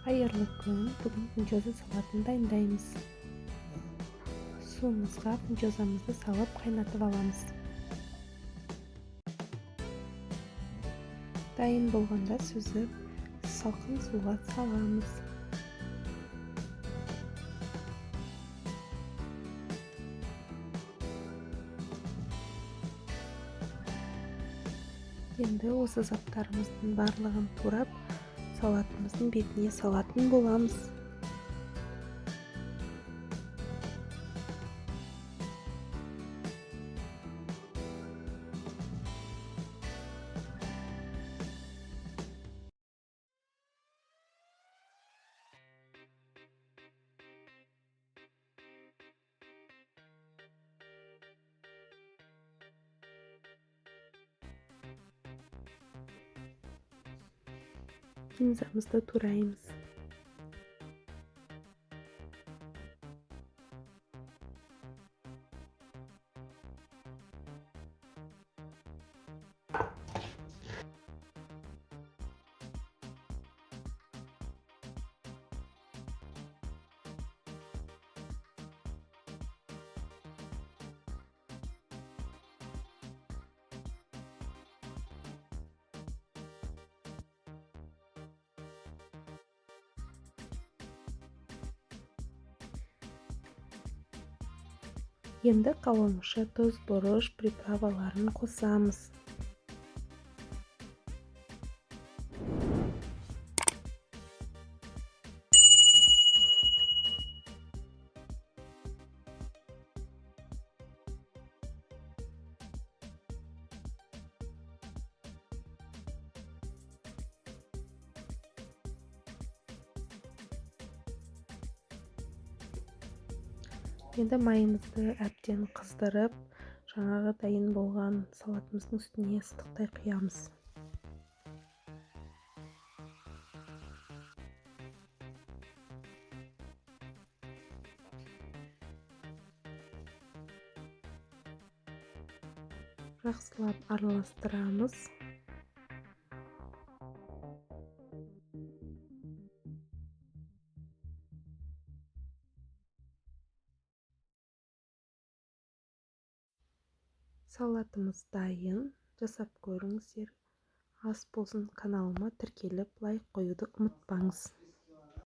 Қайырлы күн! Бүгін фунчоза салатын дайындаймыз. Суымызға фунчозамызды салып қайнатып аламыз. Дайын болғанда сүзіп, салқын суға саламыз. Енді осы заттарымыздың барлығын турап, салатымыздың бетіне салатын боламыз. Кинзамызды тураймыз. Енді қалауынша тұз, бұрыш, приправаларын қосамыз. Енді майымызды әбден қыздырып, жаңағы дайын болған салатымыздың үстіне ыстықтай құямыз. Жақсылап араластырамыз. Салатымыз дайын. Жасап көріңіздер. Ас болсын. Каналыма тіркеліп, лайк қоюды ұмытпаңыз.